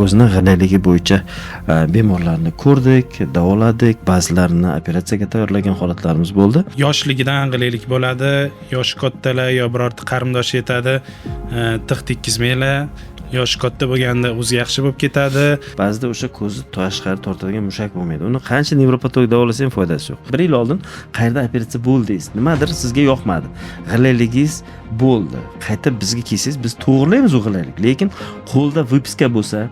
Ko'zni g'ilayligi bo'yicha bemorlarni ko'rdik, davoladik, ba'zilarini operatsiyaga tayyorlagan holatlarimiz bo'ldi. Yoshligidan g'ilaylik bo'ladi, yoshi kattalar yo birorta qarindoshi yetadi, tig' tekkizmanglar, yoshi katta bo'lganda o'zi yaxshi bo'lib ketadi. Ba'zida o'sha ko'zni tashqari tortadigan mushak bo'lmaydi. Uni qancha nevropatolog davolasa ham foydasi yo'q. Bir yil oldin qayerda operatsiya bo'ldingiz, nimadir sizga yoqmadi, g'ilayligingiz bo'ldi, qayta bizga kelsangiz, biz to'g'irlaymiz u g'ilaylik. Lekin qo'lda выписка bo'lsa,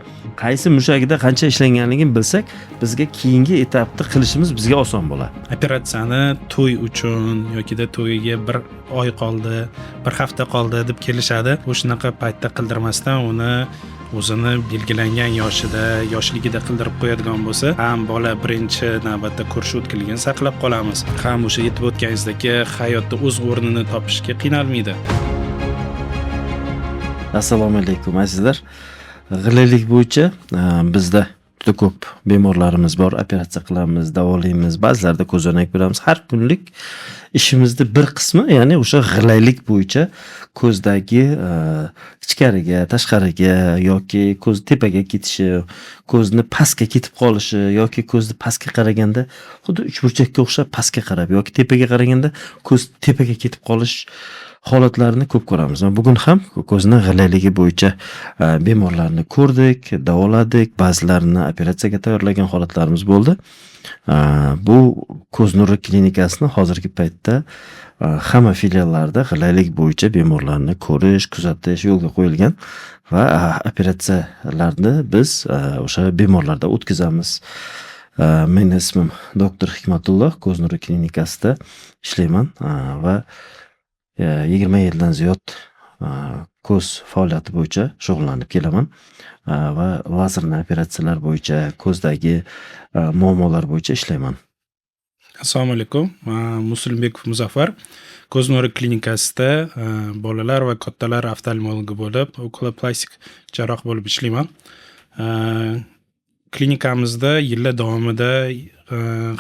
qaysi mushagida qancha ishlanganligini bilsak, bizga keyingi etapni qilishimiz bizga oson bo'ladi. Operatsiyani to'y uchun yokida to'yiga bir oy qoldi, bir hafta qoldi deb kelishadi. O'shanaqa paytda qildirmasdan, uni o'zini belgilangan yoshida, yoshligida qildirib qo'yadigan bo'lsa, ham bola birinchi navbatda ko'rish o'tkirligini saqlab qolamiz, ham o'sha aytib o'tganingizdek hayotda o'z o'rnini topishga qiynalmaydi. Assalomu alaykum, azizlar. G'ilaylik bo'yicha bizda juda ko'p bemorlarimiz bor. Operatsiya qilamiz, davolaymiz, ba'zilarida ko'zoynak beramiz. Har kunlik ishimizni bir qismi, ya'ni o'sha g'ilaylik bo'yicha ko'zdagi ichkariga, tashqariga yoki ko'z tepaga ketishi, ko'zni pastga ketib qolishi yoki ko'zni pastga qaraganda xuddi uchburchakka o'xshab pastga qarab yoki tepaga qaraganda ko'z tepaga ketib qolish holatlarini ko'p ko'ramiz. Bugun ham ko'zni g'ilayligi bo'yicha bemorlarni ko'rdik, davoladik, ba'zilarini operatsiyaga tayyorlagan holatlarimiz bo'ldi. Bu Ko'z nuri klinikasini hozirgi paytda hamma filiallarida g'ilaylik bo'yicha bemorlarni ko'rish, kuzatish yo'lga qo'yilgan va operatsiyalarni biz o'sha bemorlarda o'tkazamiz. Meni ismim doktor Hikmatulloh, Ko'z nuri klinikasida ishlayman va 20 yildan ziyod ko'z faoliyati bo'yicha shug'ullanib kelaman va лазерный operatsiyalar bo'yicha, ko'zdagi muammolar bo'yicha ishlayman. Assalomu alaykum. Man Muslimbekov Muzaffar, Ko'z nuri klinikasida bolalar va kattalar oftalmologi bo'lib, okuloplastik jarroh bo'lib ishlayman. Klinikamizda yillar davomida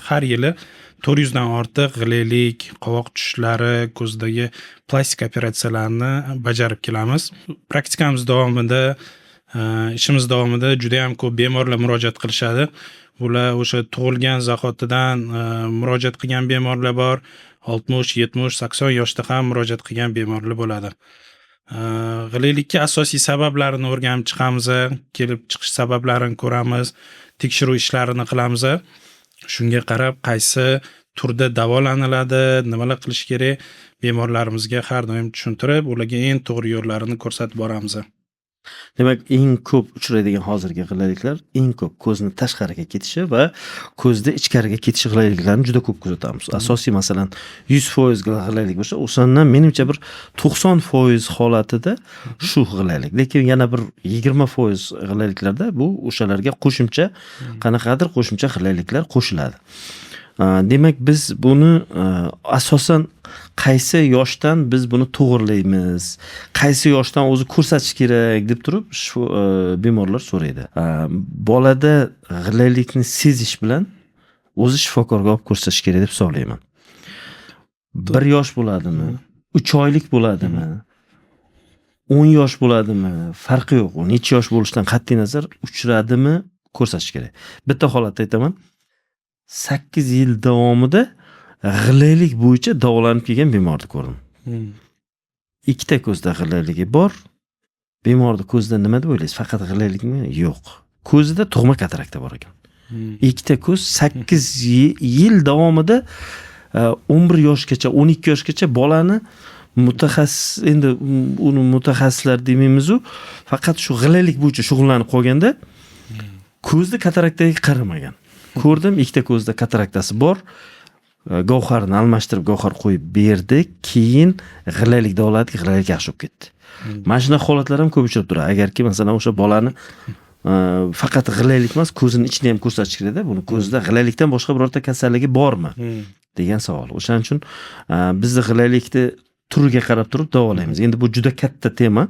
har yili 400 dan ortiq g'ilaylik, qovoq tushishlari, ko'zdagi plastik operatsiyalarni bajarib kelamiz. Praktikamiz davomida, ishimiz davomida judayam ko'p bemorlar murojaat qilishadi. Ular o'sha tug'ilgan zahotidan murojaat qilgan bemorlar bor, 60, 70, 80 yoshda ham murojaat qilgan bemorlar bo'ladi. G'ilaylikka asosiy sabablarini o'rganib chiqamiz, kelib chiqish sabablarini ko'ramiz, tekshiruv ishlarini qilamiz. Shunga qarab qaysi turda davolaniladi, nimalar qilish kerak, bemorlarimizga har doim tushuntirib, ularga eng to'g'ri yo'llarini ko'rsatib boramiz. Demak, eng ko'p uchraydigan hozirgi g'ilayliklar eng ko'p ko'zni tashqariga ketishi va ko'zni ichkariga ketishi g'ilayliklarni juda ko'p kuzatamiz. Asosiy, masalan, 100% g'ilaylik bo'lsa, o'shandan menimcha bir 90% holatida shu g'ilaylik. Lekin yana bir 20% g'ilayliklarda bu o'shalarga qo'shimcha qanaqadir qo'shimcha g'ilayliklar qo'shiladi. Demak, biz buni asosan qaysi yoshdan biz buni to'g'irlaymiz, qaysi yoshdan o'zi ko'rsatish kerak deb turib shu bemorlar so'raydi. Bolada g'ilaylikni sezish bilan o'zi shifokorga olib ko'rsatish kerak deb hisoblayman. 1 yosh bo'ladimi, 3 oylik bo'ladimi, 10 yosh bo'ladimi, farqi yo'q. U necha yosh bo'lishidan qat'iy nazar uchradimi, ko'rsatish kerak. Bitta holatda aytaman. 8 yil davomida g'ilaylik bo'yicha davolanib kelgan bemorni ko'rdim. Ikkita ko'zda g'ilayligi bor. Bemorni ko'zida nima deb o'ylaysiz? Faqat g'ilaylikmi? Yo'q. Ko'zida tug'ma katarakta bor ekan. Ikkita ko'z 8 yil davomida, 11 yoshgacha, 12 yoshgacha bolani mutaxassis, endi uni mutaxassislar demaymizu, faqat shu g'ilaylik bo'yicha shug'ullanib qolganda ko'zni kataraktaga qaramagan. Ko'rdim, ikkita ko'zda kataraktasi bor. Gavharni almashtirib, gavhar qo'yib berdik. Keyin g'ilaylik davoladik, g'ilaylik yaxshi bo'lib ketdi. Mana shunaqa holatlar ham ko'p uchrab turadi. Agarki, masalan, o'sha bolani faqat g'ilaylik emas, ko'zini ichini ham ko'rsatish kerakda. Buni ko'zida g'ilaylikdan boshqa birorta kasalligi bormi degan savol. O'shaning uchun bizni g'ilaylikni turiga qarab turib davolaymiz. Endi bu juda katta tema.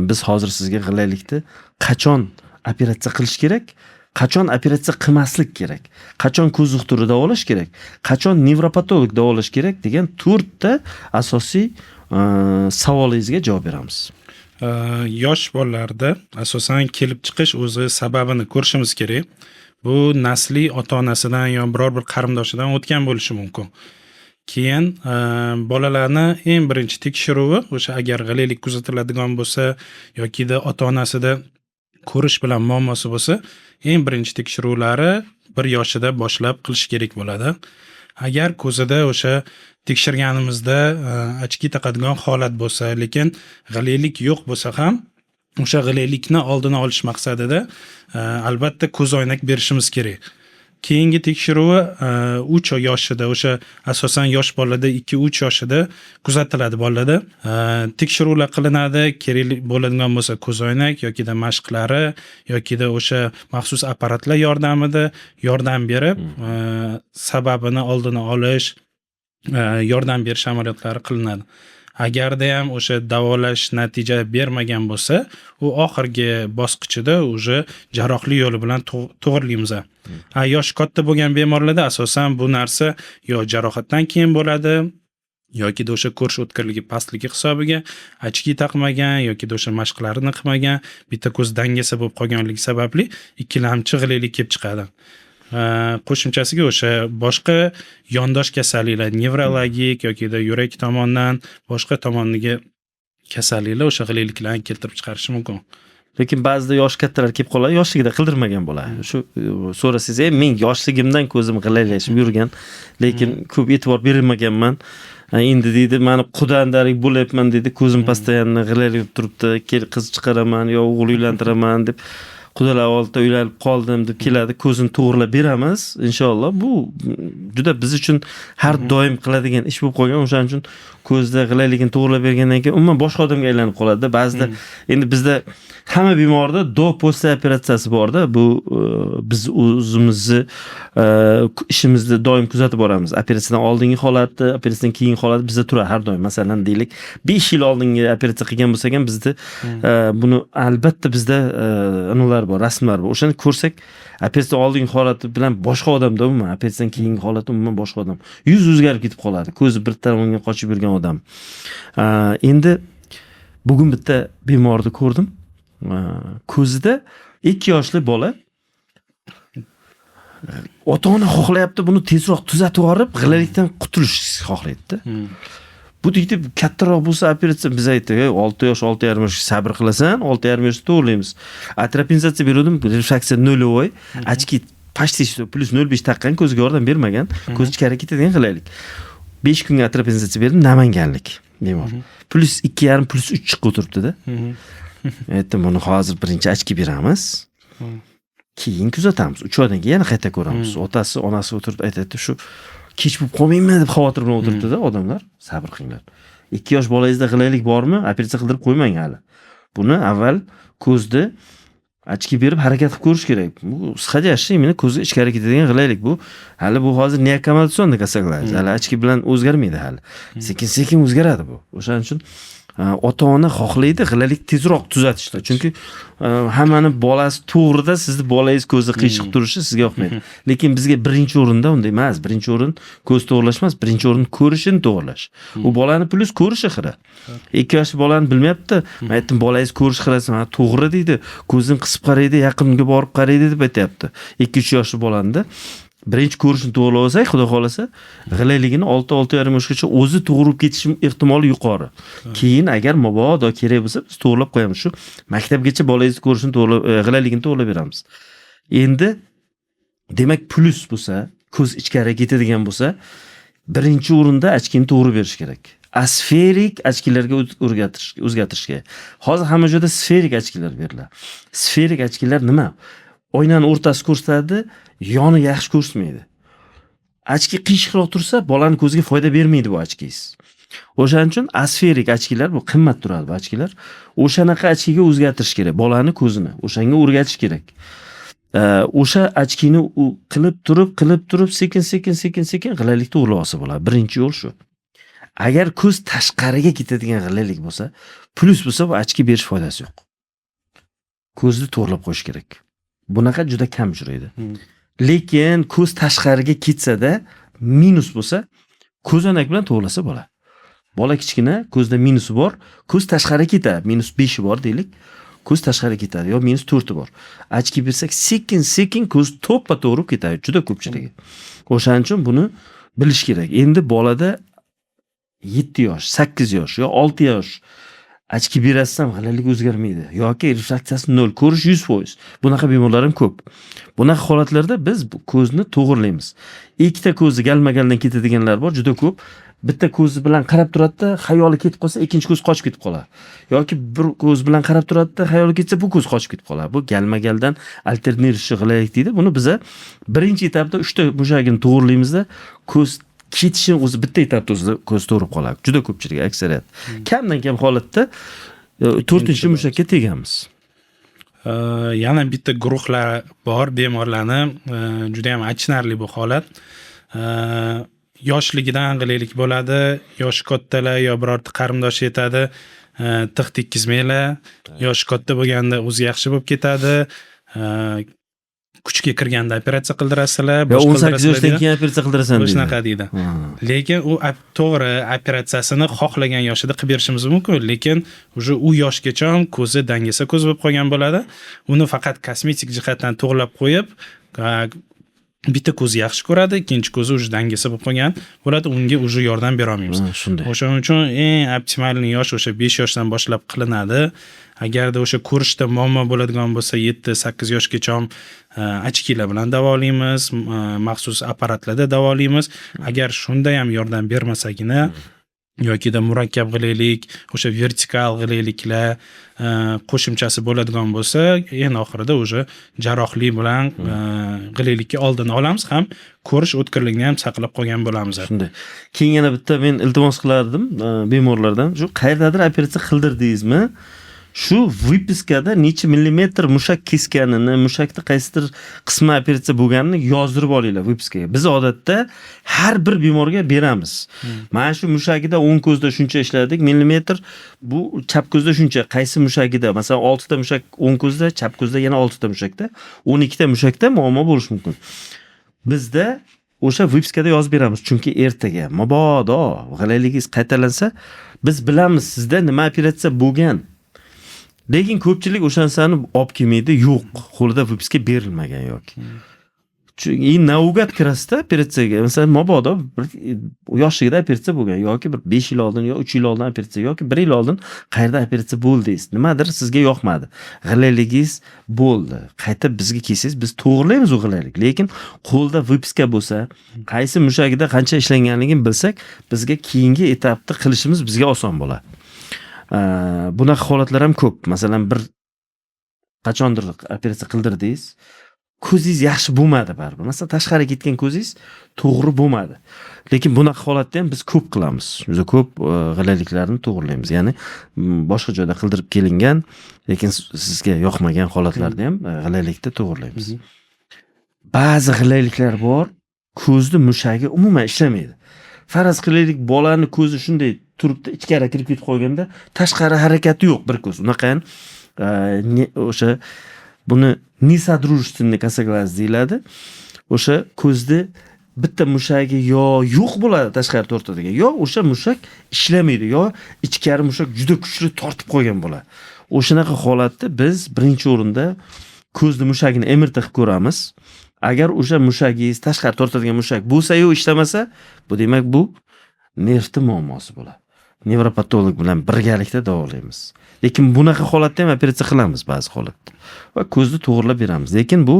Biz hozir sizga g'ilaylikni qachon operatsiya qilish kerak, qachon operatsiya qilmaslik kerak, qachon ko'z doktori davolash kerak, qachon nevropatolog davolash kerak degan to'rtta asosiy savolingizga javob beramiz. Yosh bolalarda asosan kelib chiqish o'zi sababini ko'rishimiz kerak. Bu nasliy ota-onasidan yo biror bir qarindoshidan o'tgan bo'lishi mumkin. Keyin bolalarni eng birinchi tekshiruvi o'sha agar g'ilaylik kuzatiladigan bo'lsa yokida ota-onasida ko'rish bilan muammosi bo'lsa, eng birinchi tekshiruvlari 1 yoshida boshlab qilish kerak bo'ladi. Agar ko'zida o'sha tekshirganimizda очки taqadigan holat bo'lsa, lekin g'ilaylik yo'q bo'lsa ham, o'sha g'ilaylikni oldini olish maqsadida albatta ko'zoynak berishimiz kerak. Keyingi tekshiruvi 3 yoshida, o'sha asosan yosh bolada 2-3 yoshida kuzatiladi bolada. Tekshiruvlar qilinadi, kerak bo'ladigan bo'lsa ko'zoynak yokida mashqlari yokida o'sha maxsus apparatlar yordamida yordam berib, sababini oldini olish, yordam berish amaliyotlari qilinadi. Agarda ham o'sha davolash natija bermagan bo'lsa, u oxirgi bosqichida уже jarrohlik yo'li bilan to'g'rilaymiz. Ha, yoshi katta bo'lgan bemorlarda asosan bu narsa yo jarohatdan keyin bo'ladi, yokida o'sha ko'rish o'tkirligi pastligi hisobiga очки taqmagan yokida o'sha mashqlarini qilmagan, bitta ko'z dangasa bo'lib qolganligi sababli ikkilamchi g'ilaylik kelib chiqadi. Qo'shimchasiga o'sha boshqa yondosh kasalliklar, nevrologik yokida yurak tomondan boshqa tomondagi kasalliklar o'sha g'ilayliklarni keltirib chiqarishi mumkin. Lekin ba'zida yoshi kattalar kelib qoladi, yoshligida qildirmagan bo'ladi. Shu so'rasangiz, men yoshligimdan ko'zim g'ilaylashib yurgan, lekin ko'p e'tibor bermaganman. Endi deydi, mani qudandalik bo'lyapman deydi, ko'zim постоянно g'ilaylab turibdi, kel qiz chiqaraman yo o'g'il uylantiraman deb qudalar oldida uylanib qoldim deb keladi, ko'zini to'g'irlab beramiz inshaalloh. Bu juda biz uchun har doim qiladigan ish bo'lib qolgan. O'shaning uchun ko'zda g'ilayligini to'g'irlab bergandan keyin umuman boshqa odamga aylanib qoladida. Ba'zida endi bizda hamma bemorda до после operatsiyasi borda. Bu biz o'zimizni ishimizni doim kuzatib boramiz. Operatsiyadan oldingi holati, operatsiyadan keyingi holati bizda turadi har doim. Masalan, deylik, 5 yil oldingi operatsiya qilgan bo'lsak ham bizda buni albatta bizda anavilar bor, rasmlar bor. O'shani ko'rsak, operatsiyadan oldingi holati bilan boshqa odamda umuman, operatsiyadan keyingi holati umuman boshqa odam. Yuz o'zgarib ketib qoladi. Ko'zi bir tomonga qochib yurgan odam. Endi bugun bitta bemorni ko'rdim. Ko'zida 2 yoshli bola, ota-ona xohlayapti buni tezroq tuzatib yuborib, g'ilaylikdan qutulish xohlaydida. Bu deydi, kattaroq bo'lsa operatsiya, biz aytdik, 6 yosh, 6,5 yosh sabr qilasan, 6,5 yoshda to'g'rilaymiz. Atropinizatsiya beruvdim, refraksiya нулевой, очки почти плюс 0,5 taqqan, ko'zga yordam bermagan, ko'z ichkari ketadigan g'ilaylik. 5 kunga atropinizatsiya berdim, namanganlik bemor. Плюс 2,5, плюс 3 chiqib o'tiribdi-da. Aytdim, buni hozir birinchi очки beramiz. Keyin kuzatamiz. 3 oydan keyin yana qayta ko'ramiz. Otasi, onasi o'tirib aytadi, shu kech bo'lib qolmayman deb xavotir bilan o'tiribdi-da odamlar. Sabr qilinglar. 2 yosh bolangizda g'ilaylik bormi? Operatsiya qildirib qo'ymang hali. Buni avval ko'zni очки berib harakat qilib ko'rish kerak. Bu сходящий, именно ko'zni ichkari ketadigan g'ilaylik bu. Hali bu hozir не аккомодационный косоглазие. Hali очки bilan o'zgarmaydi hali. Sekin-sekin o'zgaradi bu. O'shaning uchun ota-ona xohlaydi g'ilaylik tezroq tuzatishni. Chunki hammani bolasi to'g'rida, sizni bolangiz ko'zi qiyshiq turishi sizga yoqmaydi. Lekin bizga birinchi o'rinda unday emas. Birinchi o'rin ko'z to'g'irlash emas, birinchi o'rin ko'rishini to'g'irlash. U bolani плюс ko'rishi xira. 2 yoshli bolani bilmayapti. Men aytdim, bolangiz ko'rish xirasi, mana to'g'ri deydi. Ko'zini qisib qaraydi, yaqinga borib qaraydi deb aytyapti. 2-3 yoshli bolani birinchi ko'rishini to'g'irlab olsak, xudo xohlasa, g'ilayligini 6-6,5 yoshgacha o'zi to'g'ri bo'lib ketishi ehtimoli yuqori. Keyin agar mabodo kerak bo'lsa, biz to'g'irlab qo'yamiz. Shu maktabgacha bolangizni ko'rishini to'g'irlab, g'ilayligini to'g'irlab beramiz. Endi demak плюс bo'lsa, ko'z ichkari ketadigan bo'lsa, birinchi o'rinda очки ni to'g'ri berish kerak. Asferik очки larga o'rgatish, o'zgartirish kerak. Hozir hamma joyda sferik очки lar beriladi. Sferik очки lar nima? Oynani o'rtasi ko'rsatadi, yoni yaxshi ko'rsatmaydi. Очки qiyshiqroq tursa, bolani ko'ziga foyda bermaydi bu очки ngiz. O'shaning uchun asferik очки lar, bu qimmat turadi bu очки lar. O'shanaqa очки ga o'zgartirish kerak bolani ko'zini. O'shanga o'rgatish kerak. O'sha очки ni u qilib turib, qilib turib, sekin sekin sekin sekin g'ilaylikni to'g'irlab olsa bo'ladi. Birinchi yo'l shu. Agar ko'z tashqariga ketadigan g'ilaylik bo'lsa, плюс bo'lsa, bu очки berish foydasi yo'q. Ko'zni to'g'irlab qo'yish kerak. Bunaqa juda kam uchraydi. Lekin ko'z tashqariga ketsada minus bo'lsa, ko'zoynak bilan to'g'irlasa bo'ladi. Bola kichkina, ko'zda minusi bor, ko'z tashqari ketadi, -5 bor deylik. Ko'z tashqari ketadi yo -4 bor. Очки bersak, sekin sekin ko'z to'ppa to'g'ri ketadi juda ko'pchiligi. O'shaning uchun buni bilish kerak. Endi bolada 7 yosh, 8 yosh yo 6 yosh очки berasiz ham, g'illaylik o'zgarmaydi yoki refraksiyasi 0, ko'rish 100%. Bunaqa bemorlar ham ko'p. Bunaqa holatlarda biz ko'zni to'g'irlaymiz. Ikkita ko'zi galma-galdan ketadiganlar bor, juda ko'p. Bitta ko'zi bilan qarab turadida, xayoli ketib qolsa, ikkinchi ko'z qochib ketib qoladi. Yoki bir ko'z bilan qarab turadida, xayoli ketsa, bu ko'z qochib ketib qoladi. Bu galma-galdan альтернирующий g'illaylik deydi. Buni biza birinchi etapda 3 ta mushagini to'g'irlaymizda, ko'z ketishini o'zi bitta etapda o'zida ko'z to'g'ri qoladi. Juda ko'pchilik, aksariyat. Kamdan kam holatda to'rtinchi mushakka tegamiz. Yana bitta guruhlar bor bemorlarni, juda ham achinarli bu holat. Yoshligidan g'ilaylik bo'ladi, yoshi kattalar yo birorta qarindoshi aytadi, tig' tekkizmanglar, yoshi katta bo'lganda o'zi yaxshi bo'lib ketadi, kuchga kirganda operatsiya qildirasizlar, yo boshqa 18 qildirasizlar yoshdan deydi. Keyin operatsiya qildirasan deydi. Shunaqa deydi. Lekin u to'g'ri, operatsiyasini xohlagan yoshida qilib berishimiz mumkin, lekin уже u yoshgacha ko'zi dangasa ko'z bo'lib qolgan bo'ladi. Uni faqat kosmetik jihatdan to'g'irlab qo'yib, bitta ko'zi yaxshi ko'radi, ikkinchi ko'zi уже dangasa bo'lib qolgan bo'ladi, unga уже yordam bera olmaymiz. Ha, shunday. O'shaning uchun eng оптимальный yosh o'sha 5 yoshdan boshlab qilinadi. Agarda o'sha ko'rishda muammo bo'ladigan bo'lsa, 7-8 yoshgacha очки lar bilan davolaymiz, maxsus apparatlarda davolaymiz. Agar shunda ham yordam bermasagina yokida murakkab g'ilaylik, o'sha vertikal g'ilayliklar qo'shimchasi bo'ladigan bo'lsa, eng oxirida уже jarrohlik bilan g'ilaylikka oldini olamiz ham ko'rish o'tkirligini ham saqlab qolgan bo'lamiz. Shunday. Keyin yana bitta men iltimos qilardim bemorlardan. Shu qayerdadir operatsiya qildirdingizmi? Shu выписка da necha millimetr mushak kesganini, mushakni qaysidir qismi operatsiya bo'lganini yozdirib olinglar выписка ga. Biz odatda har bir bemorga beramiz. Mana shu mushagida o'ng ko'zda shuncha ishladik millimetr, bu chap ko'zda shuncha, qaysi mushagida, masalan, 6 ta mushak o'ng ko'zda, chap ko'zda yana 6 ta mushakda, 12 ta mushakda muammo bo'lishi mumkin. Bizda o'sha выписка da yozib beramiz, chunki ertaga mabodo g'ilayligingiz qaytalansa, biz bilamiz sizda nima operatsiya bo'lgan. Lekin ko'pchilik o'sha narsani olib kelmaydi, yo'q, qo'lida выписка berilmagan yoki. Chunki наугад kirasizda operatsiyaga. Masalan, mabodo bir yoshligida operatsiya bo'lgan yoki bir 5 yil oldin yo 3 yil oldin operatsiya yoki 1 yil oldin qayerda operatsiya bo'ldingiz. Nimadir sizga yoqmadi. G'ilayligingiz bo'ldi. Qayta bizga kelsangiz, biz to'g'rilaymiz u g'ilaylik. Lekin qo'lda выписка bo'lsa, qaysi mushagida qancha ishlanganligini bilsak, bizga keyingi etapni qilishimiz bizga oson bo'ladi. Bunaqa holatlar ham ko'p. Masalan, bir qachondir operatsiya qildirdingiz, ko'zingiz yaxshi bo'lmadi baribir. Masalan, tashqari ketgan ko'zingiz to'g'ri bo'lmadi. Lekin bunaqa holatda ham biz ko'p qilamiz. Juda ko'p g'ilayliklarni to'g'rilaymiz. Ya'ni boshqa joyda qildirib kelingan, lekin sizga yoqmagan holatlarda ham g'ilaylikni to'g'rilaymiz. Ba'zi g'ilayliklar bor, ko'zni mushagi umuman ishlamaydi. Faraz qilaylik, bolani ko'zi shunday turibdi, ichkari kirib ketib qolganda tashqari harakati yo'q bir ko'z. Unaqa ham o'sha buni несодружественный косоглаз deyiladi. O'sha ko'zni bitta mushagi yo yo'q bo'ladi tashqari tortadigan, yo o'sha mushak ishlamaydi, yo ichkari mushak juda kuchli tortib qo'ygan bo'ladi. O'shanaqa holatda biz birinchi o'rinda ko'zni mushagini MRT qilib ko'ramiz. Agar o'sha mushagingiz tashqari tortadigan mushak bo'lsa-yu ishlamasa, bu demak bu nervni muammosi bo'ladi. Nevropatolog bilan birgalikda davolaymiz. Lekin bunaqa holatda ham operatsiya qilamiz ba'zi holatda va ko'zni to'g'irlab beramiz. Lekin bu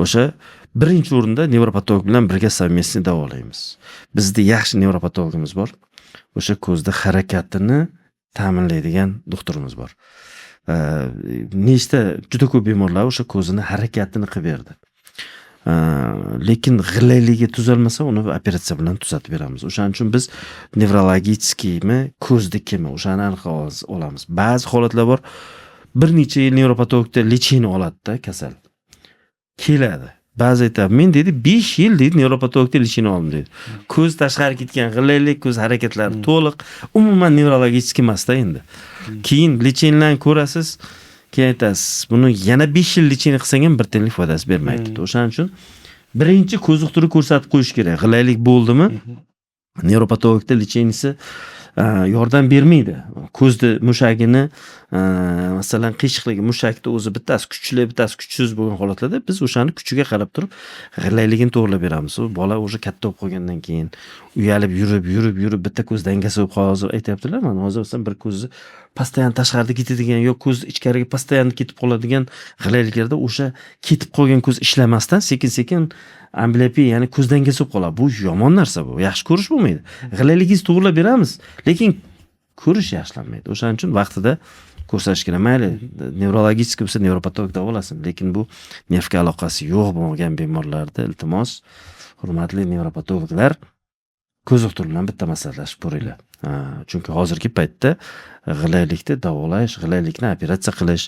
o'sha birinchi o'rinda nevropatolog bilan birga совместно davolaymiz. Bizda yaxshi nevropatologimiz bor. O'sha ko'zni harakatini ta'minlaydigan doktorimiz bor. Nechta juda ko'p bemorlar o'sha ko'zini harakatini qilib berdi. Lekin g'ilayligi tuzalmasa, uni operatsiya bilan tuzatib beramiz. O'shaning uchun biz неврологический mi, ko'znikimi, o'shani aniq olamiz. Ba'zi holatlar bor, bir necha yil nevropatologda лечение oladida kasal. Keladi. Ba'zi aytadi, men deydi, 5 yil deydi nevropatologda лечение oldim deydi. Ko'z tashqari ketgan g'ilaylik, ko'z harakatlari to'liq, umuman неврологический emasda endi. Keyin лечение larni ko'rasiz, keyin aytasiz, buni yana 5 yil лечение qilsang ham bir tiyinlik foydasi bermaydi. O'shaning uchun birinchi ko'z doktori ko'rsatib qo'yish kerak. G'ilaylik bo'ldimi? Nevropatologda лечение si yordam bermaydi. Ko'zni mushagini, masalan, qiyshiqligi, mushakni o'zi bittasi kuchli, bittasi kuchsiz bo'lgan holatlarda biz o'shani kuchiga qarab turib g'illayligini to'g'irlab beramiz. U bola уже katta bo'lib qolgandan keyin uyalib yurib, yurib, yurib bitta ko'z dangasa bo'lib, hozir aytyaptilar, mana hozir masalan bir ko'zi постоянно tashqarida ketadigan yo ko'z ichkariga постоянно ketib qoladigan g'illayliklarda o'sha ketib qolgan ko'z ishlamasdan sekin-sekin ambliopiya, ya'ni ko'z dangasa bo'lib qoladi. Bu yomon narsa bu. Yaxshi ko'rish bo'lmaydi. G'illayligingizni to'g'irlab beramiz, lekin ko'rish yaxshilanmaydi. O'shaning uchun vaqtida ko'rsatish kerak. Mayli, nevrologik bo'lsa, nevropatolog davolasin, lekin bu nervga aloqasi yo'q bo'lgan bemorlarda, iltimos, hurmatli nevropatologlar, ko'z doktori bilan bitta maslahatlashib ko'ringlar. Chunki hozirgi paytda g'ilaylikni davolash, g'ilaylikni operatsiya qilish,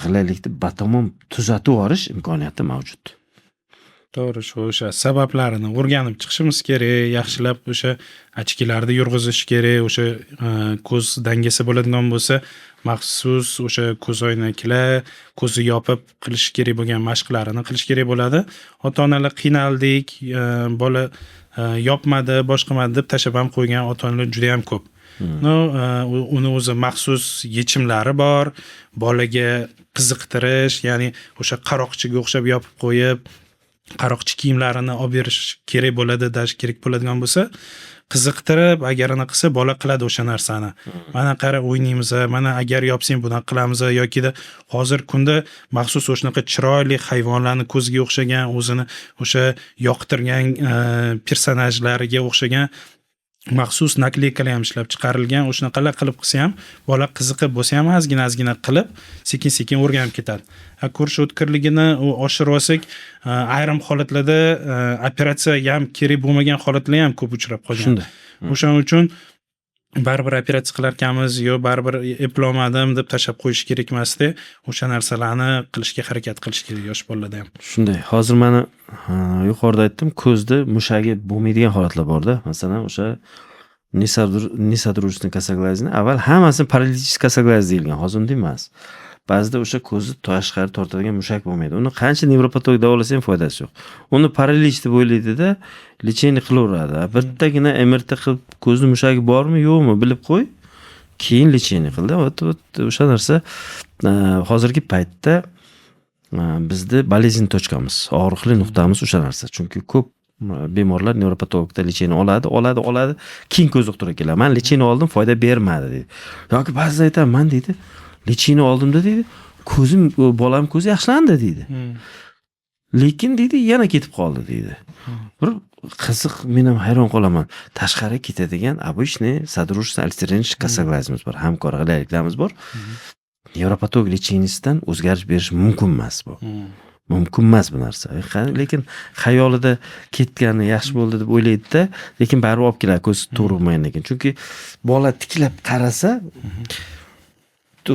g'ilaylikni batamom tuzatib yuborish imkoniyati mavjud. To'g'ri, shu o'sha sabablarini o'rganib chiqishimiz kerak, yaxshilab o'sha очки larni yurg'izish kerak, o'sha ko'z dangasa bo'ladigan bo'lsa, maxsus o'sha ko'zoynaklar, ko'zni yopib qilish kerak bo'lgan mashqlarini qilish kerak bo'ladi. Ota-onalar qiynaldik, bola yopmadi, boshqa qilmadi deb tashlab ham qo'ygan ota-onalar juda ham ko'p. Но, uni o'zi maxsus yechimlari bor. Bolaga qiziqtirish, ya'ni o'sha qaroqchiga o'xshab yopib qo'yib, qaroqchi kiyimlarini olib berish kerak bo'ladi, даже kerak bo'ladigan bo'lsa, qiziqtirib, agar anaqa qilsa, bola qiladi o'sha narsani. Mana qara, o'ynaymiz, mana agar yopsang bunaqa qilamiz, yokida hozir kunda maxsus o'shanaqa chiroyli hayvonlarni ko'ziga o'xshagan, o'zini o'sha yoqtirgan personajlariga o'xshagan maxsus наклейка lar ham ishlab chiqarilgan. O'shanaqalar qilib qilsa ham, bola qiziqib bo'lsa ham, ozgina ozgina qilib, sekin sekin o'rganib ketadi. Ko'rish o'tkirligini u oshirib olsak, ayrim holatlarda operatsiya ham kerak bo'lmagan holatlar ham ko'p uchrab qolgan. Shunday. O'shaning uchun baribir operatsiya qilarkanmiz yo baribir eplolmadim deb tashlab qo'yish kerak emasda, o'sha narsalarni qilishga harakat qilish kerak yosh bolalarda ham. Shunday. Hozir mana yuqorida aytdim, ko'zda mushagi bo'lmaydigan holatlar borda. Masalan, o'sha несодружественный косоглазие ni avval hammasini паралитический косоглазие deyilgan, hozir unday emas. Ba'zida o'sha ko'zni tashqari tortadigan mushak bo'lmaydi. Uni qancha nevropatolog davolasa ham foydasi yo'q. Uni paralич deb o'ylaydida, лечение qilaveradi. Bittagina MRT qilib, ko'zni mushagi bormi, yo'qmi bilib qo'y, keyin лечение qildi. Вот o'sha narsa hozirgi paytda bizni болезненный точка miz, og'riqli nuqtamiz o'sha narsa. Chunki ko'p bemorlar nevropatologda лечение oladi, oladi, oladi, keyin ko'z doktoriga keladi. "Man лечение oldim, foyda bermadi", deydi. Yoki ba'zida aytaman, "Man", deydi, "лечение oldimda", deydi, "ko'zim, bolam ko'zi yaxshilandi", deydi. Lekin, deydi, "yana ketib qoldi", deydi. Bir qiziq, men ham hayron qolaman. Tashqari ketadigan обычный содружественный альтернированный косоглазие miz bor, hamkor g'ilayliklarimiz bor. Nevropatolog лечение sidan o'zgarish berish mumkin emas bu. Mumkin emas bu narsa. Lekin xayolida ketgani yaxshi bo'ldi deb o'ylaydida, lekin baribir olib keladi ko'zi to'g'ri bo'lmagandan keyin. Chunki bola tiklab qarasa,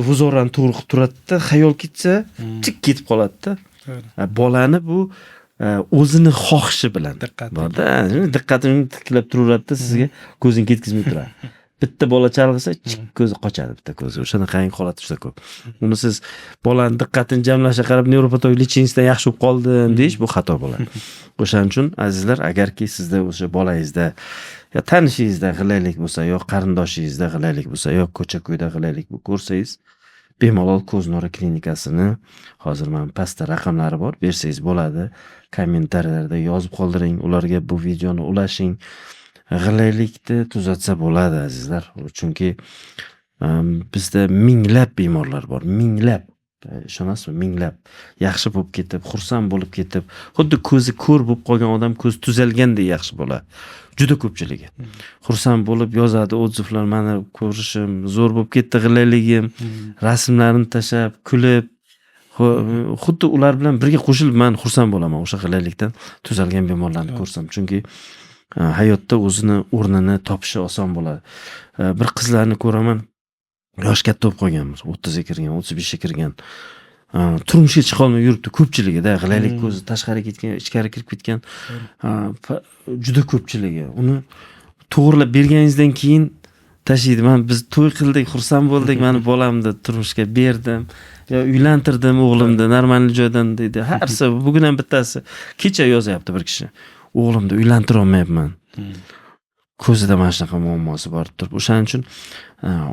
vuzorani to'g'ri qilib turadida, xayol ketsa, tik ketib qoladida. Bolani bu o'zini xohishi bilan Diqqati. borda, diqqatini tiklab turaveradida, sizga ko'zini ketkazmay turadi. Bitta bola chalg'isa, chik, ko'zi qochadi, bitta ko'zi. O'shanaqangi holat juda ko'p. Uni siz bolani diqqatini jamlashga qarab nevropatolog лечение sidan yaxshi bo'lib qoldim deyish, bu xato bo'ladi. O'shaning uchun, azizlar, agarki sizda o'sha bolangizda yo tanishingizda g'ilaylik bo'lsa, yo qarindoshingizda g'ilaylik bo'lsa, yo ko'cha ko'yda g'ilaylik ko'rsangiz, bemalol Ko'z nuri klinikasini, hozir mana pastda raqamlari bor, bersangiz bo'ladi. Kommentariyalarda yozib qoldiring, ularga bu videoni ulashing. G'ilaylikni tuzatsa bo'ladi, azizlar. Chunki bizda minglab bemorlar bor, minglab. Ishonasizmi, minglab. Yaxshi bo'lib ketib, xursand bo'lib ketib, xuddi ko'zi ko'r bo'lib qolgan odam ko'zi tuzalgandek yaxshi bo'ladi. Juda ko'pchiligi. Xursand bo'lib yozadi, отзыв lar, "Mana ko'rishim zo'r bo'lib ketdi, g'ilayligim", rasmlarini tashlab, kulib, xuddi ular bilan birga qo'shilib man xursand bo'laman o'sha g'ilaylikdan tuzalgan bemorlarni ko'rsam. Chunki hayotda o'zini o'rnini topishi oson bo'ladi. Bir qizlarni ko'raman, yoshi katta bo'lib qolgan, 30 ga kirgan, 35 ga kirgan. Turmushga chiqolmay yuribdi ko'pchiligida, g'ilaylik ko'zi tashqari ketgan, ichkari kirib ketgan. Juda ko'pchiligi. Uni to'g'irlab berganingizdan keyin tashlaydi. "Man, biz to'y qildik, xursand bo'ldik, mani bolamni turmushga berdim yo uylantirdim o'g'limni нормальный joydan", deydi. Harsa bugun ham bittasi kecha yozyapti bir kishi. "O'g'limni uylantira olmayapman. Ko'zida mana shunaqa muammosi bor turib, o'shaning uchun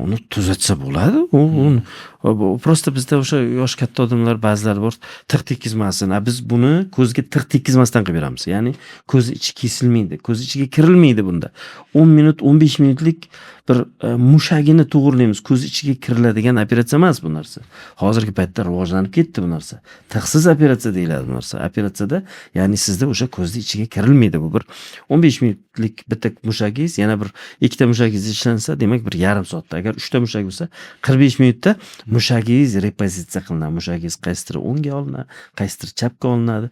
uni tuzatsa bo'ladi. U просто bizda o'sha yoshi katta odamlar ba'zilari bor, tig' tekkizmasin. A biz buni ko'zga tig' tekkizmasdan qilib beramiz. Ya'ni ko'z ichi kesilmaydi, ko'z ichiga kirilmaydi bunda. 10 minut, 15 minutlik bir mushagini to'g'irlaymiz. Ko'z ichiga kiriladigan operatsiya emas bu narsa. Hozirgi paytda rivojlanib ketdi bu narsa. Tig'siz operatsiya deyiladi bu narsa. Operatsiyada, ya'ni sizda o'sha ko'zni ichiga kirilmaydi. Bu bir 15 minutlik bitta mushagingiz, yana bir ikkita mushagingiz ishlansa, demak, bir yarim soatda. Agar uchta mushak bo'lsa, 45 minutda mushagingiz repozitsiya qilinadi. Mushagingiz qaysidir o'ngga olinadi, qaysidir chapga olinadi.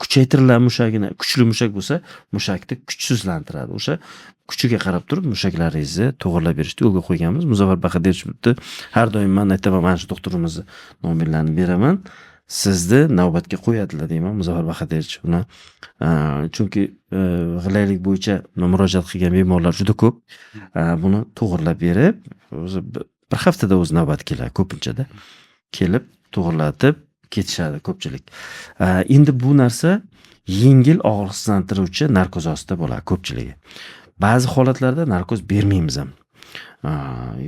Kuchaytiriladi mushagini. Kuchli mushak bo'lsa, mushakni kuchsizlantiradi. O'sha kuchiga qarab turib mushaklaringizni to'g'irlab berishni yo'lga qo'yganmiz. Muzaffar Bahodirov har doim man aytaman, mana shu doktorimizni nomerlarini beraman. Sizni navbatga qo'yadilar deyman Muzaffar Bahodirov uni. Chunki g'ilaylik bo'yicha murojaat qilgan bemorlar juda ko'p. Buni to'g'irlab berib, o'zi bir haftada o'zi navbat keladi ko'pinchada. Kelib to'g'irlatib ketishadi ko'pchilik. Endi bu narsa yengil og'riqsizlantiruvchi narkoz ostida bo'ladi ko'pchiligi. Ba'zi holatlarda narkoz bermaymiz ham.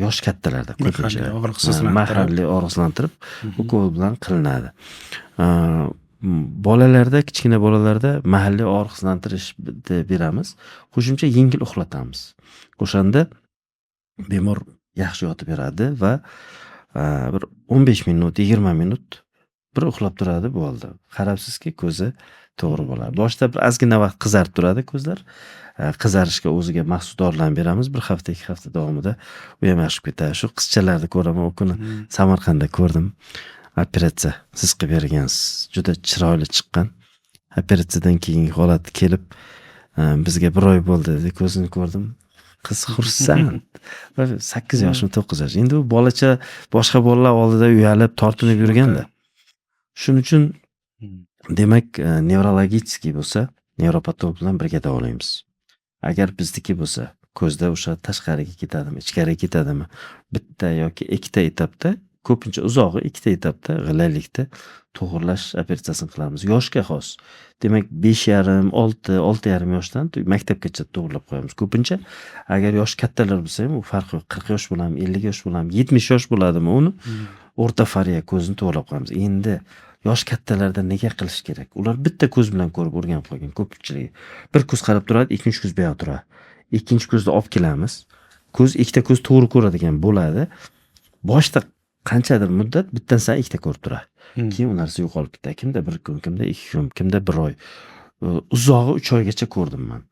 Yosh kattalarda ko'pincha. Mahalliy og'riqsizlantirib. Mahalliy og'riqsizlantirib ukol bilan qilinadi. Bolalarda, kichkina bolalarda mahalliy og'riqsizlantirish beramiz. Qo'shimcha yengil uxlatamiz. O'shanda bemor yaxshi yotib beradi va bir 15 minut, 20 minut bir uxlab turadi, bo'ldi. Qarabsizki, ko'zi to'g'ri bo'ladi. Boshida bir ozgina vaqt qizarib turadi ko'zlar. Qizarishga o'ziga maxsus dorilarni beramiz. Bir hafta, 2 hafta davomida u ham yaxshi bo'lib ketadi. Shu qizchalarni ko'raman, u kuni Samarqandda ko'rdim. Operatsiya siz qilib bergansiz. Juda chiroyli chiqqan. Operatsiyadan keyingi holati kelib, bizga bir oy bo'ldi dedi. Ko'zini ko'rdim. Qiz xursand. 8 yoshmi, 9 yosh. Endi u bolacha boshqa bolalar oldida uyalib, tortinib yurganda. Shuning uchun demak, nevrologический bo'lsa, nevropatolog bilan birga davolaymiz. Agar bizniki bo'lsa, ko'zda o'sha tashqariga ketadimi, ichkariga ketadimi, bitta yoki ikkita etapda, ko'pincha uzog'i ikkita etapda g'ilaylikda to'g'irlash operatsiyasini qilamiz. Yoshga xos. Demak, 5,5, 6, 6,5 yoshdan maktabgacha to'g'irlab qo'yamiz. Ko'pincha agar yoshi kattalar bo'lsa ham, u farqi yo'q. 40 yosh bo'ladimi, 50 yosh bo'ladimi, 70 yosh bo'ladimi, uni o'rta fariya ko'zini to'g'irlab qo'yamiz. Endi yosh kattalarda nega qilish kerak? Ular bitta ko'z bilan ko'rib o'rganib qolgan ko'pchiligi. Bir ko'z qarab turadi, ikkinchi ko'z bu yoqda turadi. Ikkinchi ko'zni olib kelamiz. Ko'z, ikkita ko'z to'g'ri ko'radigan bo'ladi. Boshida qanchadir muddat bittadan sayin ikkita ko'rib turadi. Keyin u narsa yo'qolib ketadi. Kimda bir kun, kimda 2 kun, kimda 1 oy. Uzog'i 3 oygacha ko'rdim man.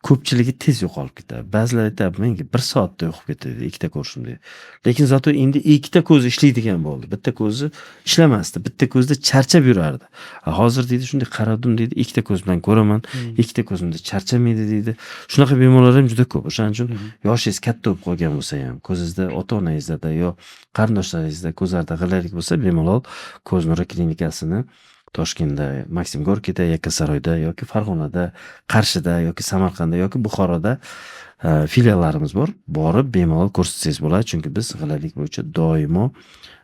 Ko'pchiligi tez yo'qolib ketadi. Ba'zilar aytadi, menga 1 soatda yo'qolib ketadi, ikkita ko'rishim deydi. Lekin зато endi ikkita ko'zi ishlaydigan bo'ldi. Bitta ko'zi ishlamasdi, bitta ko'zda charchab yurardi. Hozir deydi, shunday qaradim deydi, ikkita ko'z bilan ko'raman, ikkita ko'zimda charchamaydi deydi. Shunaqa bemorlar ham juda ko'p. O'shaning uchun yoshingiz katta bo'lib qolgan bo'lsa ham, ko'zingizda ota-onangizda yo qarindoshlaringizda ko'zlarida g'ilaylik bo'lsa, bemalol Ko'z nuri klinikasini Toshkentda, Maksim Gorkiyda, Yakkasaroyda yoki Farg'onada, Qarshida yoki Samarqandda yoki Buxoroda filiallarimiz bor. Borib bemalol ko'rsatsangiz bo'ladi, chunki biz g'ilaylik bo'yicha doimo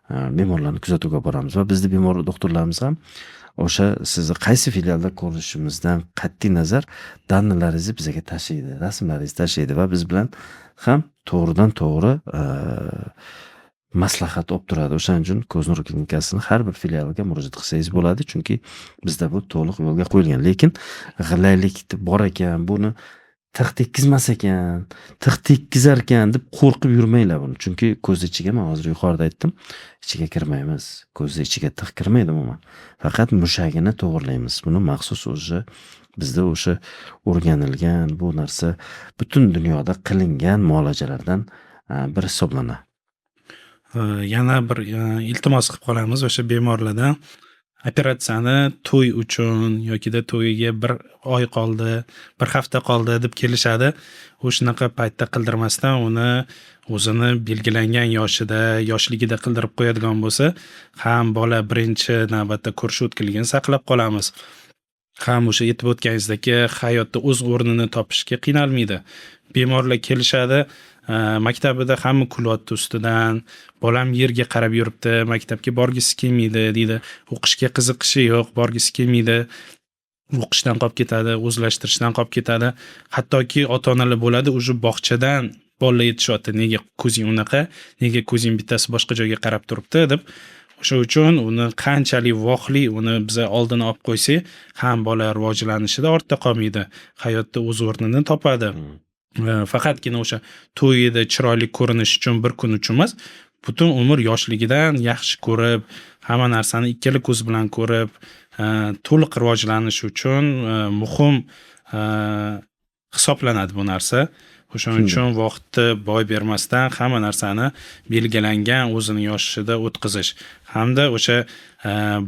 bemorlarni kuzatuvga boramiz va bizni bemor doktorlarimiz ham o'sha sizni qaysi filialda ko'rishimizdan qat'iy nazar данный laringizni bizga tashlaydi, rasmlaringizni tashlaydi va biz bilan ham to'g'ridan to'g'ri maslahat olib turadi. O'shaning uchun Ko'z nuri klinikasini har bir filialiga murojaat qilsangiz bo'ladi, chunki bizda bu to'liq yo'lga qo'yilgan. Lekin g'ilaylik bor ekan, buni tig' tekkizmas ekan, tig' tekkizar ekan deb qo'rqib yurmanglar buni. Chunki ko'z ichiga, man hozir yuqorida aytdim, ichiga kirmaymiz. Ko'zni ichiga tig' kirmaydi umuman. Faqat mushagini to'g'irlaymiz. Buni maxsus o'sha bizda o'sha o'rganilgan, bu narsa butun dunyoda qilingan muolajalardan biri hisoblanadi. Yana bir iltimos qilib qolamiz o'sha bemorlardan. Operatsiyani to'y uchun yokida to'yiga bir oy qoldi, bir hafta qoldi deb kelishadi. U shunaqa paytda qildirmasdan, uni o'zini belgilangan yoshida, yoshligida qildirib qo'yadigan bo'lsa, ham bola birinchi navbatda ko'rish o'tkirligini saqlab qolamiz. Ham o'sha aytib o'tganingizdek hayotda o'z o'rnini topishga qiynalmaydi. Bemorlar kelishadi, maktabida hamma kulyapti ustidan, bolam yerga qarab yuribdi, maktabga borgisi kelmaydi deydi, o'qishga qiziqishi yo'q, borgisi kelmaydi. O'qishdan qolib ketadi, o'zlashtirishdan qolib ketadi. Hattoki ota onalar bo'ladi, уже bog'chadan bolalar aytishyapti, nega ko'zing unaqa, nega ko'zing bittasi boshqa joyga qarab turibdi deb. O'sha uchun uni qanchalik vaqtli uni biza oldini olib qo'ysak, ham bola rivojlanishida ortda qolmaydi, hayotda o'z o'rnini topadi. Faqatgina o'sha to'yida chiroyli ko'rinish uchun bir kun uchun emas, butun umr yoshligidan yaxshi ko'rib, hamma narsani ikkala ko'z bilan ko'rib, to'liq rivojlanish uchun muhim hisoblanadi bu narsa. O'shaning uchun vaqtni boy bermasdan hamma narsani belgilangan o'zini yoshida o'tkazish hamda o'sha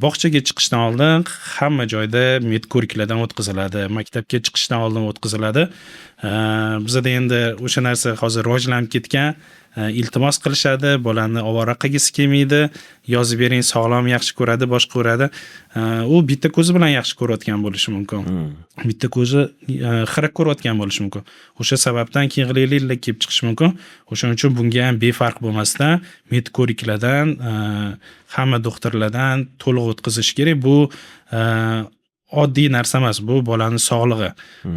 bog'chaga chiqishdan oldin hamma joyda med ko'riklardan o'tkaziladi, maktabga chiqishdan oldin o'tkaziladi. Bizada endi o'sha narsa hozir rivojlanib ketgan, iltimos qilishadi, bolani ovora qilgisi kelmaydi, yozib bering, sog'lom, yaxshi ko'radi, boshqa ko'radi. U bitta ko'zi bilan yaxshi ko'rayotgan bo'lishi mumkin, bitta ko'zi xira ko'rayotgan bo'lishi mumkin. O'sha sababdan keyin g'ilayliklar kelib chiqishi mumkin. O'shaning uchun bunga ham befarq bo'lmasdan med ko'riklardan hamma doktorlardan to'liq o'tkazish kerak. Bu oddiy narsa emas, bu bolani sog'lig'i.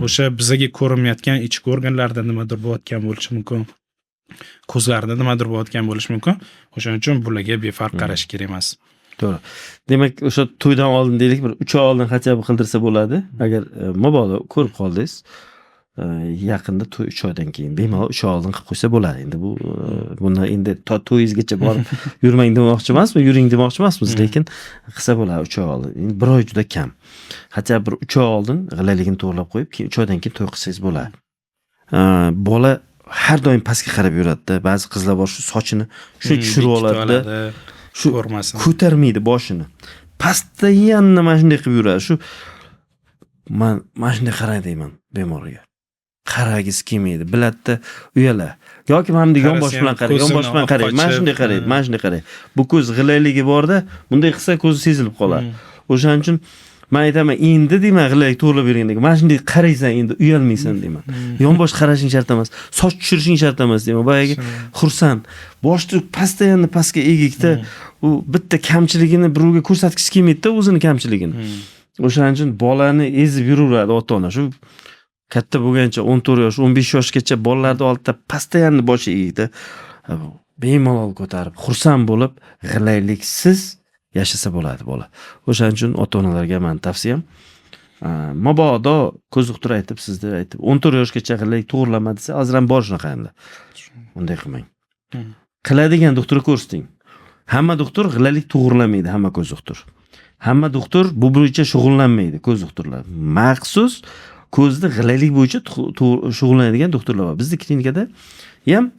O'sha bizaga ko'rinmayotgan ichki organlarda nimadir bo'layotgan bo'lishi mumkin, ko'zlarida nimadir bo'layotgan bo'lishi mumkin. O'shaning uchun bularga befarq qarash kerak emas. To'g'ri. Demak, o'sha to'ydan oldin, deylik, bir 3 oy oldin хотя бы qildirsa bo'ladi. Agar mabodo ko'rib qoldingiz, yaqinda to'y, 3 oydan keyin, bemalol 3 oy oldin qilib qo'ysa bo'ladi. Endi bu bundan endi to to'yingizgacha borib yurmang demoqchi emasmiz, yuring demoqchi emasmiz, lekin qilsa bo'ladi 3 oy oldin. Endi bir oy juda kam. Хотя bir 3 oy oldin g'ilayligini to'g'irlab qo'yib, keyin 3 oydan keyin to'y qilsangiz bo'ladi. Bola har doim pastga qarab yuradida. Ba'zi qizlar bor, shu sochini shu tushirib Bekitib oladida. oladi, Shu ko'rmasin. ko'tarmaydi boshini. Постоянно mana shunday qilib yuradi. Shu man mana shunday qarang deyman bemorga. Qaragisi kelmaydi. Biladida, uyala. Yoki mana bunday Qarasa yonbosh ham bilan qarang, yonbosh ko'zini bilan qarang, mana olib shunday qochib, qarang, mana shunday qarang. Bu ko'z g'ilayligi borda, bunday qilsa ko'zi sezilib qoladi. O'shaning uchun man aytaman, endi deyman, g'ilaylik to'g'irlab berganda mana shunday qaraysan, endi uyalmaysan deyman. Yonbosh qarashing shart emas, soch tushirishing shart emas deyman. Boyagi xursand. Boshni постоянно pastga egikda, u bitta kamchiligini birovga ko'rsatgisi kelmaydida, o'zini kamchiligini. O'shaning uchun bolani ezib yuraveradi ota-ona. Shu katta bo'lgancha 14 yosh, 15 yoshgacha bolalarni oldida постоянно boshi egikda, bemalol ko'tarib, xursand bo'lib, g'ilayliksiz yashasa bo'ladi bola. O'shaning uchun ota-onalarga mani tavsiyam, mabodo ko'z doktor aytib, sizni aytib 14 yoshgacha g'ilaylik to'g'irlama desa, hozir ham bor shunaqa endi. Unday qilmang. Qiladigan doktorga ko'rsating. Hamma doktor g'ilaylik to'g'irlamaydi, hamma ko'z doktor. Hamma doktor bu bo'yicha shug'ullanmaydi, ko'z doktorlar. Maxsus ko'zni g'ilaylik bo'yicha shug'ullanadigan doktorlar bor. Bizni klinikada ham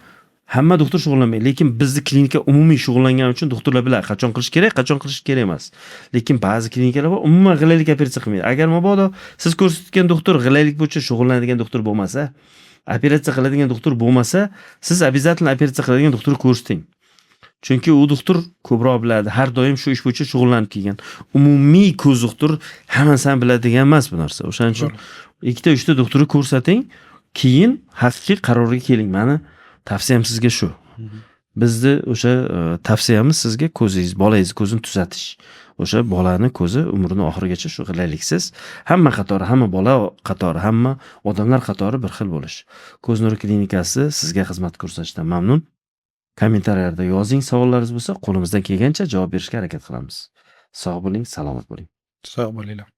hamma doktor shug'ullanmaydi, lekin bizni klinika umumiy shug'ullangani uchun doktorlar biladi, qachon qilish kerak, qachon qilish kerak emas. Lekin ba'zi klinikalar bor, umuman g'ilaylik operatsiya qilmaydi. Agar mabodo siz ko'rsatgan doktor g'ilaylik bo'yicha shug'ullanadigan doktor bo'lmasa, operatsiya qiladigan doktor bo'lmasa, siz обязательно operatsiya qiladigan doktorga ko'rsating. Chunki u doktor ko'proq biladi, har doim shu ish bo'yicha shug'ullanib kelgan. Umumiy ko'z doktor hammasini biladigan emas bu narsa. O'shaning uchun ikkita, uchta doktorga ko'rsating, keyin haqiqiy qarorga keling. Mani tavsiyam sizga shu. Bizni o'sha tavsiyamiz sizga ko'zingiz, bolangizni ko'zini tuzatish. O'sha bolani ko'zi umrini oxirigacha shu g'ilayliksiz hamma qatori, hamma bola qatori, hamma odamlar qatori bir xil bo'lish. Ko'z nuri klinikasi sizga xizmat ko'rsatishdan mamnun. Kommentariyalarda yozing, savollaringiz bo'lsa, qo'limizdan kelgancha javob berishga harakat qilamiz. Sog' bo'ling, salomat bo'ling. Sog' bo'linglar.